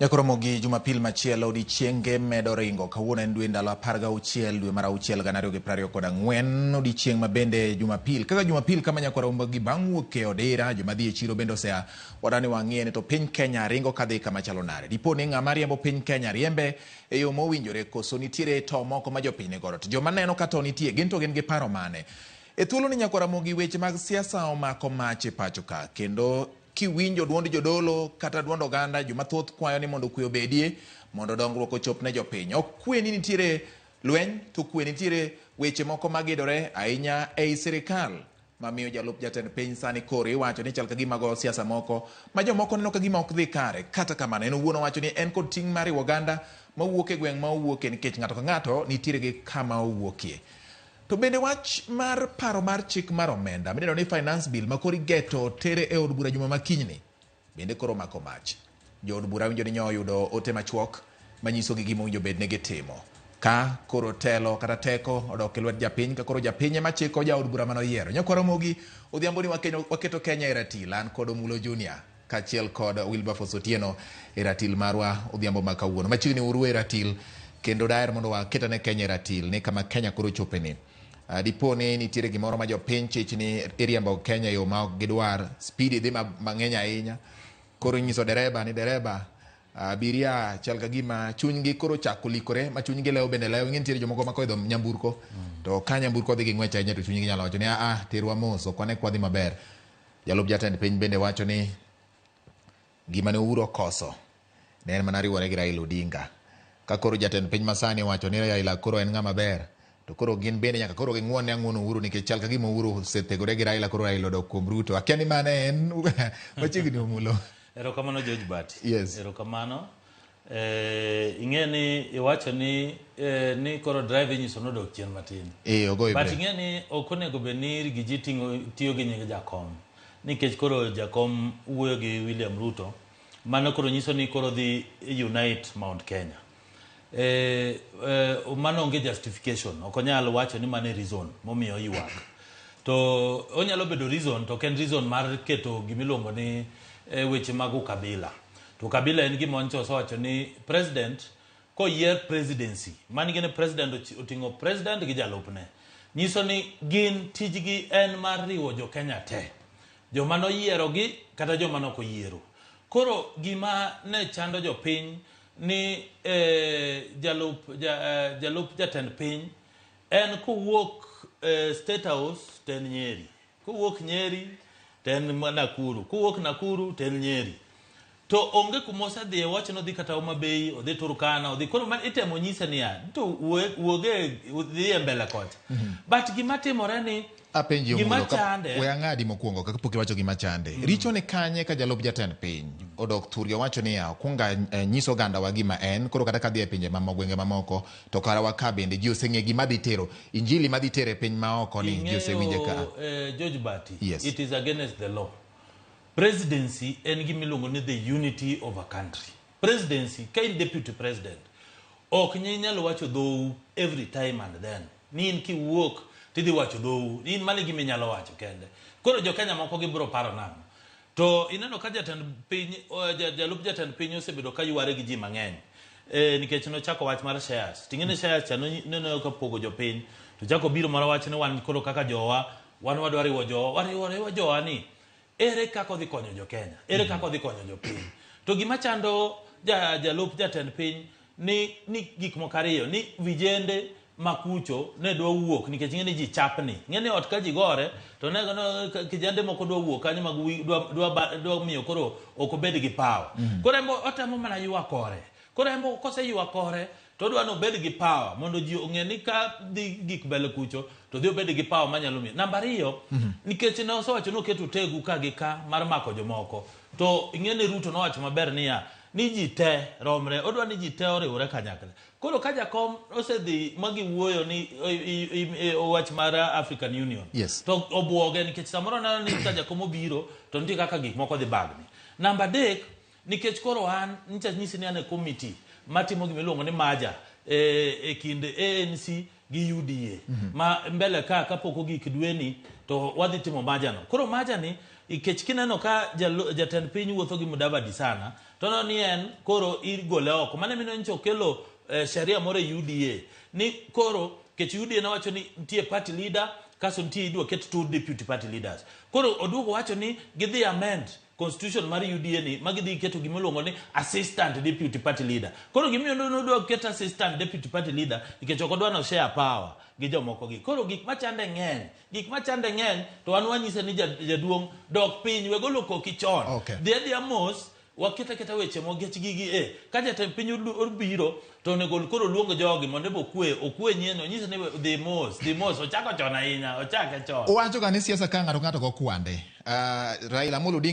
Nyakoromo gi Jumapil machielo odiechienge medo ringo. Kawuono en dwe ndalo 16 dwe mar auchiel 2024 odiechieng' ma bende Jumapil. Kaka Jumapil kama nyakoromo gi bang' wuok e odira, joma dhi e chiro bende osea wadani wang'iye ni to piny Kenya ringo kadhi kama chalo nade. Dipo ni ng'ama riembo piny Kenya riembe e yo mowinjore koso nitiere to moko ma jopiny ni godo. To joma neno ka to nitie gin to gin gi paro mane. E thuolo ni nyakoromo gi weche mag siasa omako mach e pacho ka kendo kiwinjo duond jodolo kata duond oganda joma thoth kwayo ni mondo kwe obedie mondo dongruok ochop ne jopiny. Ok kwe ni nitiere lweny to kwe nitiere weche moko magidore ahinya ei sirikal mamiyo jalup jatend piny sani koro iwacho ni chal ka gima goyo siasa moko ma jomoko neno ka gima ok dhi kare. Kata kamano en owuon owacho ni en kod ting' mar riwo oganda mawuok e gweng' ma owuokie nikech ng'ato ka ng'ato nitiere gi kama owuokie. To bende wach mar paro mar chik mar omenda midendo ni finance bill ma koro igeto tere e od bura juma ma kinyni bende koro omako mach. Jood bura winjo ni nyo oyudo ote machuok manyisogi gima owinjo bed ni gitimo. Ka koro telo kata teko odok e lwet japiny ka koro japiny ema chiko jaod bura mane oyiero. Nyakwar Ramogi odhiambo ni waketo Kenya e ratil an kod Omulo Junior kaachiel kod Wilberforce Otieno e ratil marwa odhiambo ma kawuono. Machiegni uru e ratil kendo daher mondo waketane Kenya e ratil ni kama Kenya koro chope ni. Dipo ni nitiere gimoro ma jopiny chich ni iriembo Kenya e yo ma ok gidwar, speed dhi mang'eny ahinya. Koro inyiso dereba ni dereba abiria chal ka gima chunygi koro chako likore ma chunygi lewo bende lewo. Ing'e nitiere jomoko ma koidho nyamburko to ka nyamburko dhi gi ng'wech ahinya to chunygi nyalo wacho ni a terwa mos ok wane kwadhi maber. Jalup jatend piny bende wacho ni gima ne Uhuru okoso ne en mana riwore gi Raila Odinga. Ka koro jatend piny masani owacho ni Raila koro en ng'ama ber, to koro gin bende nyaka koro ging'won ne ang'won Uhuru nikech chal ka gima Uhuru osethegore gi Raila koro Raila odok kuom Ruto. Akia ni mano en machiegni omulo. Erokamano George Bati. Yes. Erokamano. Ing'e ni iwacho ni ni koro drive inyiso nodok chien matin. Ogoyo But break. ing'e ni ok onego bed ni gi ji tiyo gi nying jakom. Nikech koro jakom wuoyo gi William Ruto, mano koro nyiso ni koro dhi unite Mount Kenya. Mano onge justification, ok onyal wacho ni mano e reason momiyo oywak. To onyalo bedo reason to ok en reason mar keto gimiluongo ni weche mag ukabila. To ukabila en gima nyocha osewacho ni president koyier presidency, mano ing'e ni president oting'o president gi jalupne. Nyiso ni gin tijgi en mar riwo jo Kenya te. Joma noyierogi kata joma nok oyiero. Koro gima ne chando jopiny ni jalup jatend piny en kowuok State House to en Nyeri. Kowuok Nyeri to en Nakuru. Kowuok Nakuru to en Nyeri. To onge kuma osedhiye, wach nodhi kata Homa Bay, odhi Turkana, odhi koro itemo nyise niya, to wuoge dhi e mbele kocha. But gima timore ni Apenji gima Omulo, chande we ang'adi mokwongo kapok iwacho gima chande. Richo ni kanye ka jalup jatend piny odok thurgi owacho niya okwongo nyiso ogandawa gima en koro kata kadhi e pinje mamoko gwenge mamoko to kara wa ka bende ji oseng'e gima dhi tero injili madhi tero e piny maoko ni ji osewinje ka. George Bati, Yes. It is against the law. Presidency en gima iluongo ni the unity of a country. Presidency, ka in deputy president, ok inyal wacho dhou every time and then. Ni in kiwuok tidhi wacho dhou. In mano e gima inyalo wacho kende. Koro jo Kenya moko gibiro paro nang'o? To ineno ka jatend piny, jalup jatend piny osebedo ka yware gi ji mang'eny. Nikech nochako wach mar shares. Ting'e ni shares cha neno ka pogo jopiny. To chako biro mar wach ni wan koro kaka jowa, wan wadwa riwo jowa, wariwo riwa jowa ni. Ere kaka odhi konyo jo Kenya? Ere kaka odhi konyo jopiny? To gima chando jalup jatend piny ni gik moko ariyo, ni vijende makucho ne dwa wuok nikech ing'e ni ji chapni. Ing'e ni ot ka ji gore to ne kijende moko dwa wuok kanyo mag wi, dwa miyo koro ok obed gi power. Koro en otemo mana ywak kore. Koro en koseywa kore to odwa ni obed gi power mondo ji ong'e ni ka dhi gik mbele kucho to dhi obed gi power manyalo miyo. Namba ariyo, nikech ne osewacho ni oketo tegu ka gi ka mar mako jomoko. To ing'e ni Ruto nowacho maber niya, ni ji te romre, odwa ni ji te oriwre kanyakla. Koro ka jakom osedhi ma giwuoyo ni wach mar African Union. Yes. To obuoge nikech samoro neno ni ka jakom obiro to nitie kaka gik moko dhi bagni. Namba adek, nikech koro an nyicha nyisi ni an e committee matimo gima iluongo ni merger e kind ANC gi UDA ma mbele ka kapok ogik dweni to wadhi timo maja no. Koro maja ni ikech kineno ka jatend piny wuotho gi Mudavadi sana to neno ni en koro igole oko. Mano emino nyocha okelo sheria moro e UDA ni koro kech UDA nowacho ni nitie party leader kaso nitie idwa ket two deputy party leaders. Koro oduogo wacho ni gidhi amend constitution mar UDA ni ma gidhi keto gima iluongo ni assistant deputy party leader. Koro gimiyo nodwa ket assistant deputy party leader nikech ok odwa no share power gi jomoko gi. Koro gik machande ng'eny, gik machande ng'eny to wan wanyise ni jaduong' dok piny we golo koki chon. Dhi adhiya mos waket aketa weche mogech gigi e ka jatend piny obiro to onego koro luong jogi mondo ebo okwe okwe nyien onyise ni dhi mos dhi mos ochako chon ahinya ochake chon. Owacho ga ni siasa ka ng'ato ng'ato go kwande. Raila Amolo Odinga.